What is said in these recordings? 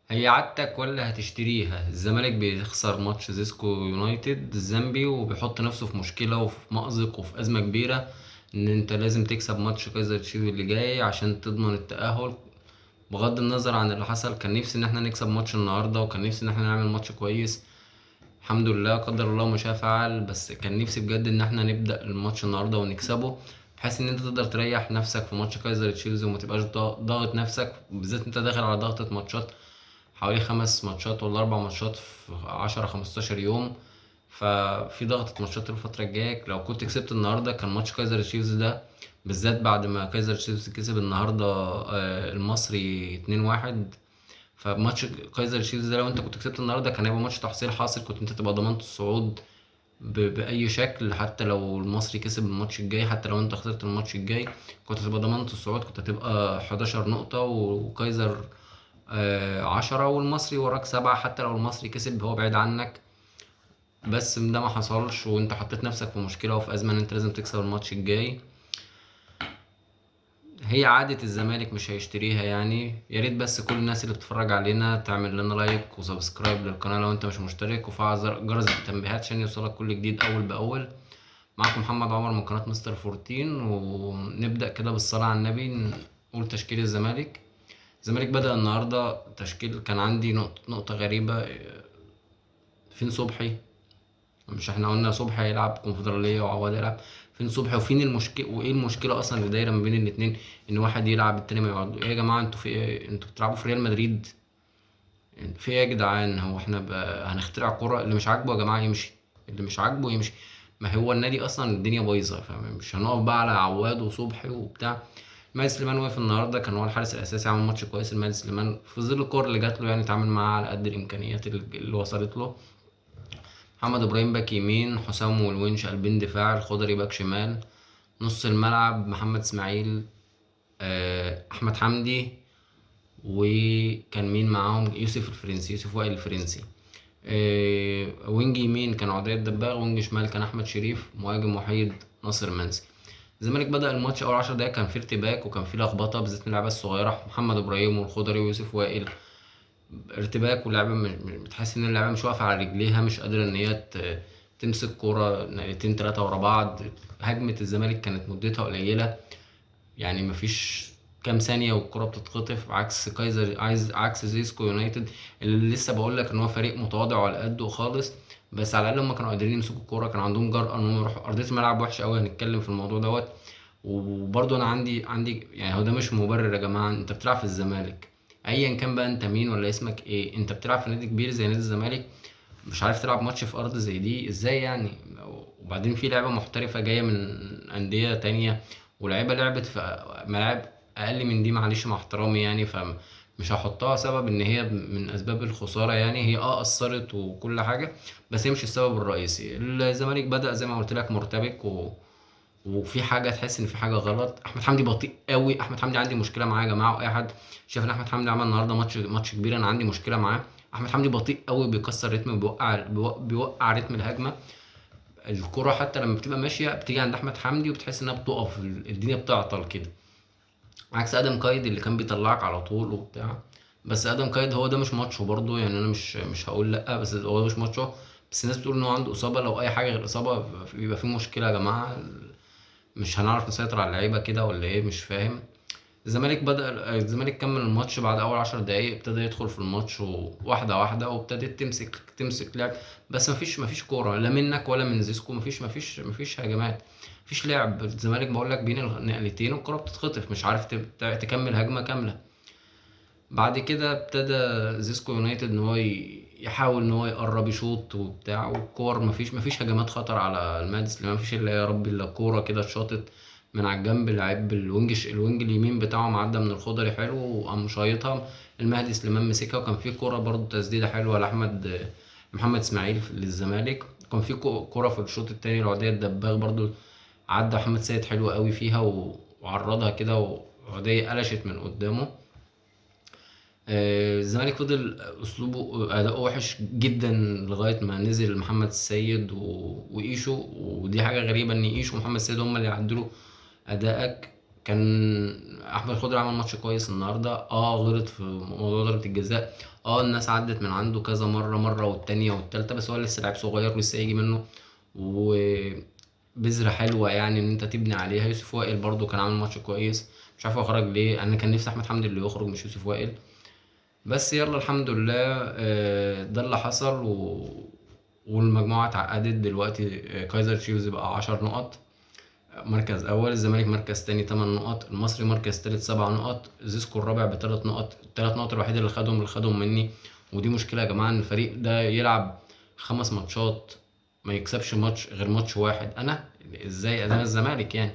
هي عادتك ولا هتشتريها؟ الزمالك بيخسر ماتش زيسكو يونايتد الزامبي وبيحط نفسه في مشكلة وفي مأزق وفي أزمة كبيرة، إن أنت لازم تكسب ماتش كايزر تشيفز اللي جاي عشان تضمن التأهل. بغض النظر عن اللي حصل، كان نفسي إن احنا نكسب ماتش النهاردة، وكان نفسي إن احنا نعمل ماتش كويس. الحمد لله قدر الله ما شاء فعل، بس كان نفسي بجد إن احنا نبدأ الماتش النهاردة ونكسبه، بحيث إن أنت تقدر تريح نفسك في ماتش كايزر تشيفز وما تبقاش ضاغط نفسك، بالذات أنت داخل على ضغطة ماتشات، حوالي 5 ماتشات ولا 4 ماتشات في 10 15 يوم، ففي ضغطة ماتشات الفترة الجاية. لو كنت كسبت النهاردة كان ماتش كايزر تشيفز ده، بالذات بعد ما كايزر تشيفز كسب النهاردة، المصري 2-1، فماتش كايزر تشيفز ده لو انت كنت كسبت النهارده كان هيبقى ماتش تحصيل حاصل، كنت انت تبقى ضمنت الصعود بأي شكل، حتى لو المصري كسب الماتش الجاي، حتى لو انت خسرت الماتش الجاي كنت هتبقى ضمنت الصعود، كنت هتبقى 11 نقطة وكايزر، 10، والمصري وراك 7، حتى لو المصري كسب هو بعيد عنك. بس ده ما حصلش، وانت حطيت نفسك في مشكلة وفي أزمة ان انت لازم تكسب الماتش الجاي. هي عادة الزمالك مش هيشتريها يعني. يا ريت بس كل الناس اللي بتتفرج علينا تعمل لنا like و subscribe للقناة لو انت مش مشترك، وفعل جرس التنبيهات عشان يوصلك كل جديد أول بأول. معكم محمد عمر من قناة مستر 14، ونبدأ كده بالصلاة على النبي نقول تشكيل الزمالك. الزمالك بدأ النهاردة تشكيل، كان عندي نقطة غريبة، فين صبحي؟ مش احنا قلنا صبحي هيلعب كونفدرالية وعواد هيلعب، فين صبحي وفين المشكلة؟ وايه المشكلة اصلا اللي دايرة ما بين الاتنين، ان واحد يلعب التاني ما يقعد؟ ايه يا جماعة انتوا في ايه؟ انتوا بتلعبوا في ريال مدريد؟ في ايه يا جدعان؟ هو احنا هنخترع كرة؟ اللي مش عاجبه يا جماعة يمشي، اللي مش عاجبه يمشي. ما هو النادي اصلا الدنيا بايظة، فمش هنقف بقى على عواد وصبحي وبتاع. مهدي سليمان واقف النهارده، كان هو الحارس الاساسي، عمل ماتش كويس المهدي سليمان في ظل الكور اللي جات له، اتعامل معاه على قد الامكانيات اللي وصلت له. محمد ابراهيم باك يمين، حسام والونش قلبين دفاع، الخضري باك شمال. نص الملعب محمد اسماعيل، احمد حمدي، وكان مين معاهم؟ يوسف الفرنسي، يوسف وائل الفرنسي. wing يمين كان عدي الدباغ، wing شمال كان احمد شريف، مهاجم وحيد ناصر منسي. الزمالك بدأ الماتش اول 10 دقايق كان في ارتباك وكان في لخبطه، بالذات من اللعيبه الصغيره، محمد ابراهيم والخضري ويوسف وائل، ارتباك واللعيبه بتحس ان اللعيبه مش واقفه على رجليها، مش قادره ان هي تمسك كوره نقلتين 3 ورا بعض. هجمه الزمالك كانت مدتها قليله، مفيش كام ثانيه والكره بتتخطف، عكس كايزر، عايز عكس زيسكو يونايتد اللي لسه بقول لك ان هو فريق متواضع وعلى قده خالص، بس على الاقل هم كانوا قادرين يمسكوا الكوره، كان عندهم جرأه ان هم يروحوا ارضيه الملعب. وحشه قوي، هنتكلم في الموضوع دوت. وبرده انا عندي هو ده مش مبرر يا جماعه، انت بتلعب في الزمالك ايا كان بقى انت مين ولا اسمك ايه، انت بتلعب في نادي كبير زي نادي الزمالك، مش عارف تلعب ماتش في ارض زي دي ازاي يعني؟ وبعدين في لعبه محترفه جايه من انديه تانية، ولعيبه لعبت في ملاعب اقل من دي، معلش مع احترامي يعني، فمش هحطها سبب ان هي من اسباب الخساره، هي قصرت وكل حاجه، بس هي مش السبب الرئيسي. الزمالك بدا زي ما قلت لك مرتبك وفي حاجه تحس ان في حاجه غلط. احمد حمدي بطيء قوي، احمد حمدي عندي مشكله معاه يا جماعه، واي حد شايف ان احمد حمدي عمل النهارده ماتش كبير، انا عندي مشكله معاه. احمد حمدي بطيء قوي، بيكسر رتم، بيوقع رتم الهجمه. الكره حتى لما بتبقى ماشيه بتيجي عند احمد حمدي وبتحس انها بتقف، الدنيا بتعطل كده، عكس ادم كايد اللي كان بيطلعك على طول. بس ادم كايد هو ده مش ماتشه برضه، انا مش هقول لا، بس هو ده مش ماتشه. بس الناس بتقول ان هو عنده اصابه، لو اي حاجه غير اصابه بيبقى في مشكله يا جماعه، مش هنعرف نسيطر على اللعيبه كده ولا ايه، مش فاهم. الزمالك كمل الماتش بعد اول 10 دقايق، ابتدى يدخل في الماتش واحده واحده، وابتدت تمسك لعب، بس مفيش كوره لا منك ولا من زيسكو، مفيش هجمات، مفيش لعب. الزمالك بقول لك بين النقلتين والكوره بتتخطف، مش عارف تكمل هجمه كامله. بعد كده ابتدى زيسكو يونايتد ان هو يحاول ان هو يقرب يشوط وبتاع، والكور مفيش هجمات خطر على المادس، ما مفيش الا يا رب الا كوره كده اتشاطت من على الجنب، لعيب ال wing اليمين بتاعه معدى من الخضري حلو وقام شايطها، المهدي سليمان مسكها. وكان في كوره برضو تسديده حلوه لاحمد محمد اسماعيل للزمالك. كان في كوره في الشوط الثاني لعدي الدباغ برضو، عدى محمد سيد حلو قوي فيها وعرضها كده، وعدي قلشت من قدامه. الزمالك فضل اسلوبه اداؤه وحش جدا لغايه ما نزل محمد السيد وايشو، ودي حاجه غريبه ان ايشو ومحمد السيد هم اللي يعدلوا ادائك. كان احمد خضري عمل ماتش كويس النهارده، غلط في موضوع ضربه الجزاء، الناس عدت من عنده كذا مرة، مرة والتانية والتالتة، بس هو لسه لعيب صغير ولسه يجي منه وبذره حلوة يعني ان انت تبني عليها. يوسف وائل برده كان عامل ماتش كويس، مش عارف هو خرج ليه، انا كان نفسي احمد حمدي اللي يخرج مش يوسف وائل، بس يلا الحمد لله. ده اللي حصل والمجموعة اتعقدت دلوقتي. كايزر تشيفز بقى 10 نقط مركز اول، الزمالك مركز تاني 8 نقط، المصري مركز تالت 7 نقط، زيسكو الرابع ب3 نقط، الثلاث نقط الوحيدة اللي خدهم مني. ودي مشكلة يا جماعة، ان الفريق ده يلعب 5 ماتشات ما يكسبش ماتش غير ماتش واحد، انا ازاي انا الزمالك يعني.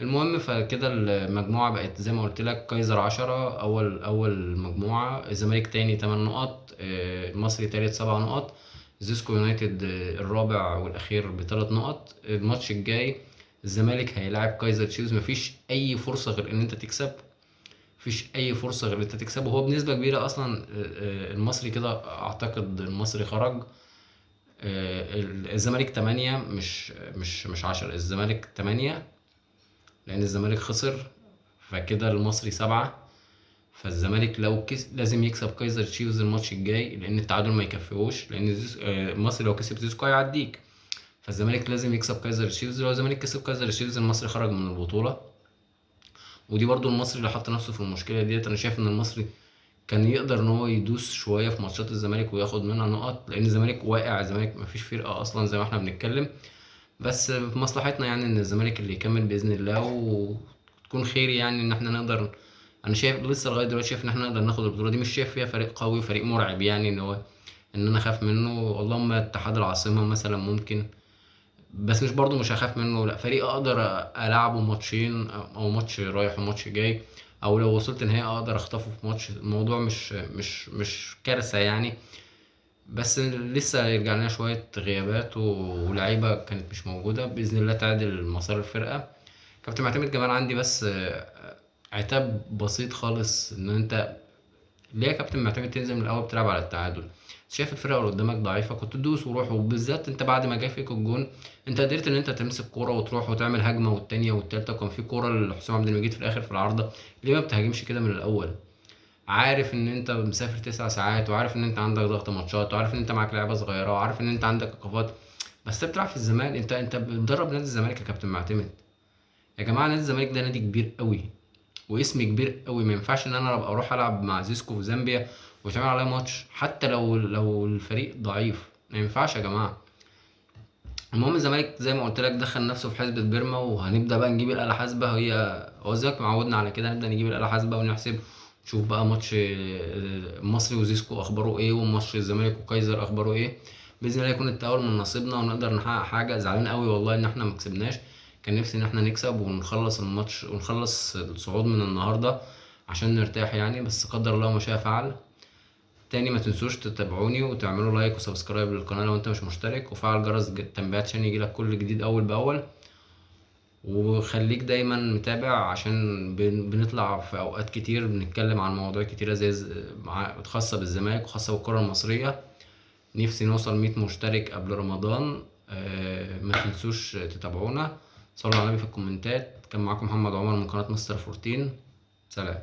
المهم فكده المجموعة بقت زي ما قلت لك، كايزر 10 اول مجموعة، الزمالك تاني 8 نقط، المصري تالت 7 نقط، زيسكو يونايتد، الرابع والاخير ب3 نقط. الماتش الجاي الزمالك هيلاعب كايزر تشيفز، مفيش اي فرصة غير ان انت تكسب، مفيش اي فرصة غير ان انت تكسب. وهو بنسبة كبيرة اصلا، المصري كده اعتقد المصري خرج، الزمالك 8 مش 10، الزمالك 8 لان الزمالك خسر، فكده المصري 7. فالزمالك لو لازم يكسب كايزر تشيفز الماتش الجاي، لان التعادل ما يكفيهوش، لان المصري لو كسب زيسكو هيعديك، فالزمالك لازم يكسب كايزر تشيفز. لو الزمالك كسب كايزر تشيفز المصري خرج من البطولة، ودي برضو المصري اللي حط نفسه في المشكلة ديت. انا شايف ان المصري كان يقدر ان هو يدوس شوية في ماتشات الزمالك وياخد منها نقط، لان الزمالك واقع، الزمالك مفيش فرقة اصلا زي ما احنا بنتكلم، بس في مصلحتنا يعني ان الزمالك اللي يكمل باذن الله وتكون خير، يعني ان احنا نقدر. انا شايف لسه لغاية دلوقتي شايف ان احنا نقدر ناخد البطولة دي، مش شايف فيها فريق قوي وفريق مرعب يعني ان هو ان انا اخاف منه، اللهم اتحاد العاصمة مثلا ممكن، بس مش برضو مش هخاف منه، لا فريق اقدر العبه ماتشين او ماتش رايح وماتش جاي، او لو وصلت نهائي اقدر اخطفه في ماتش، الموضوع مش كارثة يعني. بس لسه هيرجع لنا شوية غيابات ولاعيبه كانت مش موجودة، باذن الله تعدل مسار الفرقة. كابتن معتمد جمال عندي بس عتاب بسيط خالص، ان انت ليه يا كابتن معتمد تنزل من الاول بتلعب على التعادل؟ شايف الفرقة اللي قدامك ضعيفة، كنت تدوس وروح، وبالذات انت بعد ما جه فيك الجون انت قدرت ان انت تمسك كورة وتروح وتعمل هجمة والتانية والتالتة، وكان في كورة لحسام عبد المجيد في الاخر في العارضة، ليه ما بتهاجمش كده من الاول؟ عارف ان انت مسافر 9 ساعات، وعارف ان انت عندك ضغط ماتشات، وعارف ان انت معاك لعيبة صغيرة، وعارف ان انت عندك ايقافات، بس انت بتلعب في الزمالك، انت بتدرب نادي الزمالك يا كابتن معتمد. يا جماعة نادي الزمالك ده نادي كبير قوي واسم كبير قوي، ما ينفعش ان انا ابقى اروح العب مع زيسكو في زامبيا ويتعمل عليا ماتش حتى لو الفريق ضعيف، ما ينفعش يا جماعة. المهم الزمالك زي ما قلت لك دخل نفسه في حسبه بيرما، وهنبدا بقى نجيب الاله حاسبه، هو الزمالك معودنا على كده، هنبدا نجيب الاله حاسبه ونحسب، نشوف بقى ماتش المصري وزيسكو اخباره ايه، وماتش الزمالك وكايزر اخباره ايه. باذن الله يكون التأهل من نصيبنا ونقدر نحقق حاجة. زعلان قوي والله ان احنا ما كسبناش، كان نفسي ان احنا نكسب ونخلص الماتش ونخلص الصعود من النهارده عشان نرتاح يعني، بس قدر الله ما شاء فعل. تاني ما تنسوش تتابعوني وتعملوا like و subscribe للقناة لو انت مش مشترك، وفعل جرس التنبيهات عشان يجيلك كل جديد اول باول، وخليك دايما متابع عشان بنطلع في اوقات كتير بنتكلم عن مواضيع كتيرة زي خاصة بالزمالك وخاصة بالكرة المصرية. نفسي نوصل 100 مشترك قبل رمضان، ما تنسوش تتابعونا، صلوا على النبي في الكومنتات. كان معاكم محمد عمر من قناة مستر 14، سلام.